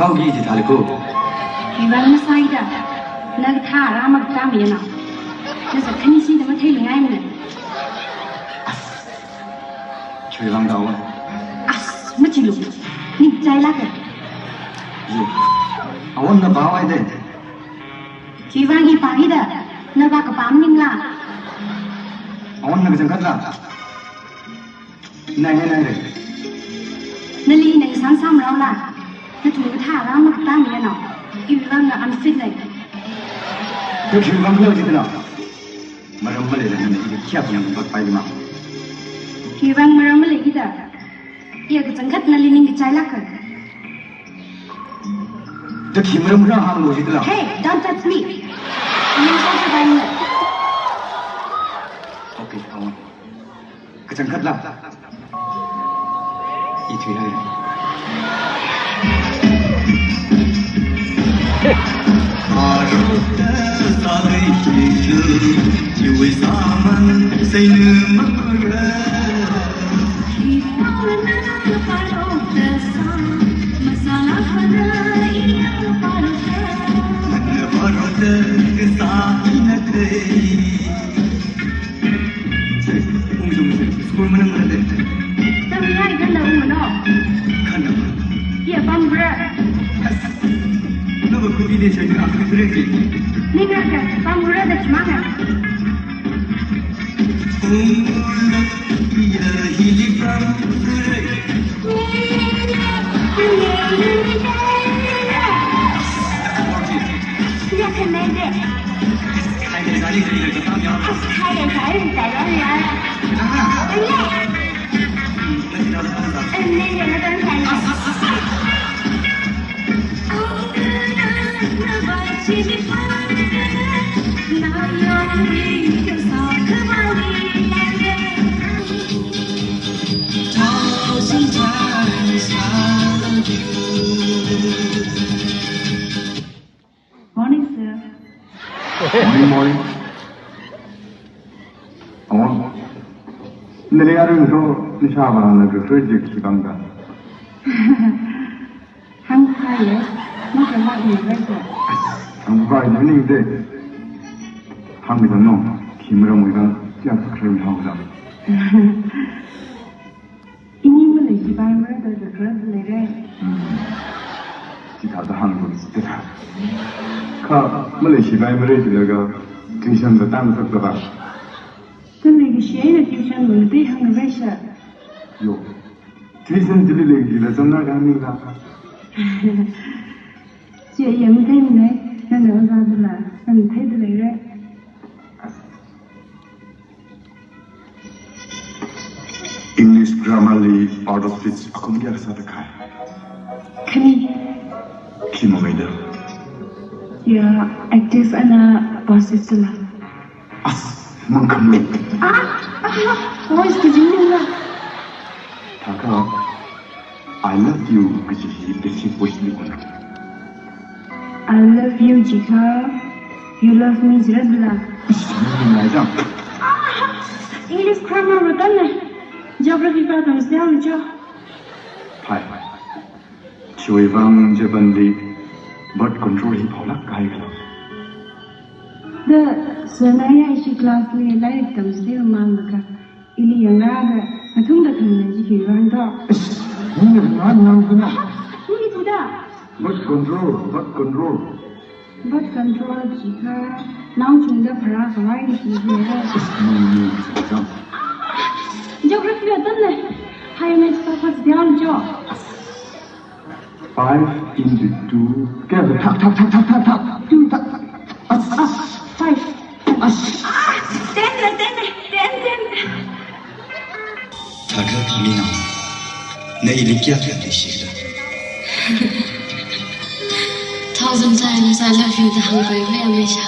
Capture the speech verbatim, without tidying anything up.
Paoki ji thāli ko. Khiwuivang na sāida, na kathā rā makatā mayana. Na zat khani shida matheilungngaimana. Khiwuivang da awon. As, machilu. Ning chailāka. Yo. Awon na pao ai de. Khiwuivang i pao ai da, na vākapam maningla. Awon na kachangkhatla. Nai, nai, nai, nai. Nali nai sang sang raola. Nathum kathā rā makatā mayana. Iwuivang na unfit nai. Yo, khiwuivang lo jitna. Maram maleila nana i khayākha yangpakpai ma. Khiwuivang maram maleida. Iya kachangkhat nali ning kachailāka. Da khi maram rā hānglu jitla. Hey, don't touch me. Ning sāsā bai na. Okay, awon. Kachangkhatla. I thuihaira. Ungshung, ungshung, school maningmana de. Tammi hai khanna ungmano. Khanna. Iya pamra. Nava kuti de chai ka kure ki. Ningra ka pamra da chimanga. Ungmana iya hili pamra. Morning, sir. Morning, morning. Oh. Nali arui to nisha vāna kafir jik sibang da. Hāngphāya, makhalākmara sir. Hāngphā evening de. Hāngmi dang no, khi maram wui dang, kya kharui hāngda. Ini maleishi paimara da zakra leira. Hmm. Chithāda hānglu jida. Kha maleishi paimara jilaga, tuition da tamsakta ba. Kha leikashi eina tuition wui tui hāngrai sir. Yo. Tuition chili leikashila chānna kahāng maningla. Chi yangtheimana, nana ojā dala, nana theida leira. English grammar li part of speech akhum kayākha sāda khalei? Khani. Khi mamaida? Ya, active eina passive sāla. As, mangkhamlu. Ah, ah, voice kajingningla. Thākha, I love you kaji hi passive voice li kona. I love you jiakha, you love me jira dala. Ish, mangkhamlu jang. Ah, English grammar va tamna. Geography va tamsālu jo. Phai. Chiwuivang Japan li birth control hi phaolāk kahai khala? Da sir na ya ishi class li lairik tamsāmang laga, ili yangra da, athumda thangna ji khiwuivang do. Ish, nina ngan ngan kuna. Nini tuda. Birth control, birth control. Birth control jiakha, naochungda pharākhavai hi jira. Ish, nini nini jang. Geography va tamna. Higher maths va first dial jo. Five into two. Kayākha thak, thak, thak. Two. Thak. As, as. Five. As. Ah, ten na, ten na, ten, ten. Thākha Mina, na ili kayākha leishira? Thousand times I love you da hāngpai ve amesha.